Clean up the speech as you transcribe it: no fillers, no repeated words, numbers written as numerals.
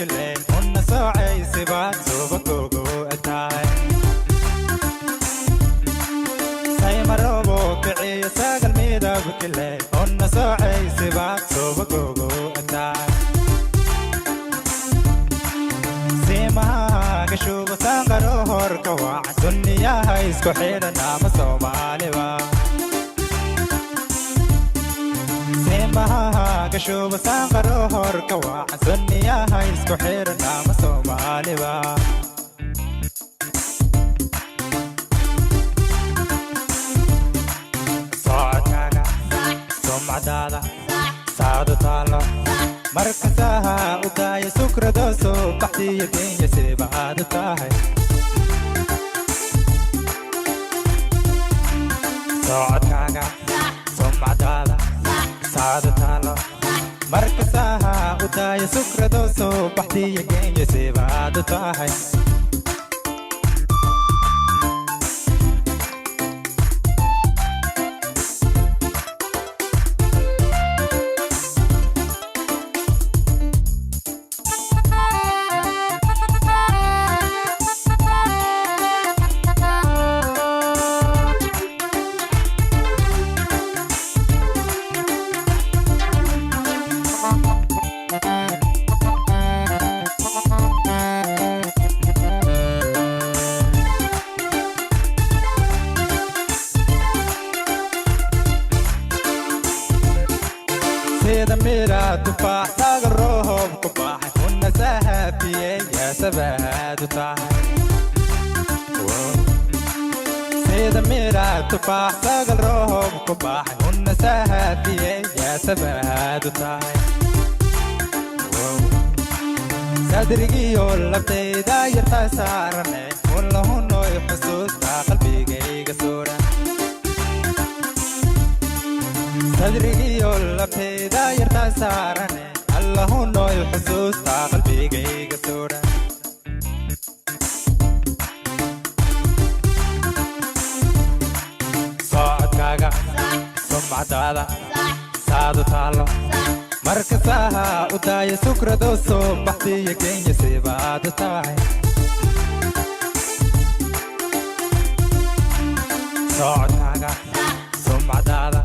kile una soocaysibaad subagogo egtahay. Saymarobo kiciyo sagal midab kile una soocaysibaad subagogo egtahay. Simaha shubo sanqaro horka waca sunniyaha isku xidhan ama Soomaaliba. Simaha gashubo sanqaro horka waca sunniyaha isku xidhan ama Soomaaliba. Socodkaaga, sumcadaada, saadu taalo markasaha u daaya sukrado soo baxdiyo genya sibaadu tahay. Socodkaaga, sumcadaada, saadu taalo markasaha u daaya sukrado soo baxdiyo genya sibaadu tahay. Sida mira tufaax saga roob ku baxay una sahafiye yaa sabaadu tahay. Sida mira tufaax sagal roob ku baxay una sahafiye yaa sabaadu tahay. Sadrigiyo labtayda yarta saarane ullahunoy xusuusta qalbigayga suura. Sadrigiyo labtayda yarta saarane allahunoy xusuusta qalbigayga suura. Socodkaaga, sumcadaada, saadu taalo markasaha u daaya sukrado soo baxdiyo kenya sibaadu tahay. Socodkaaga, sumcadaada.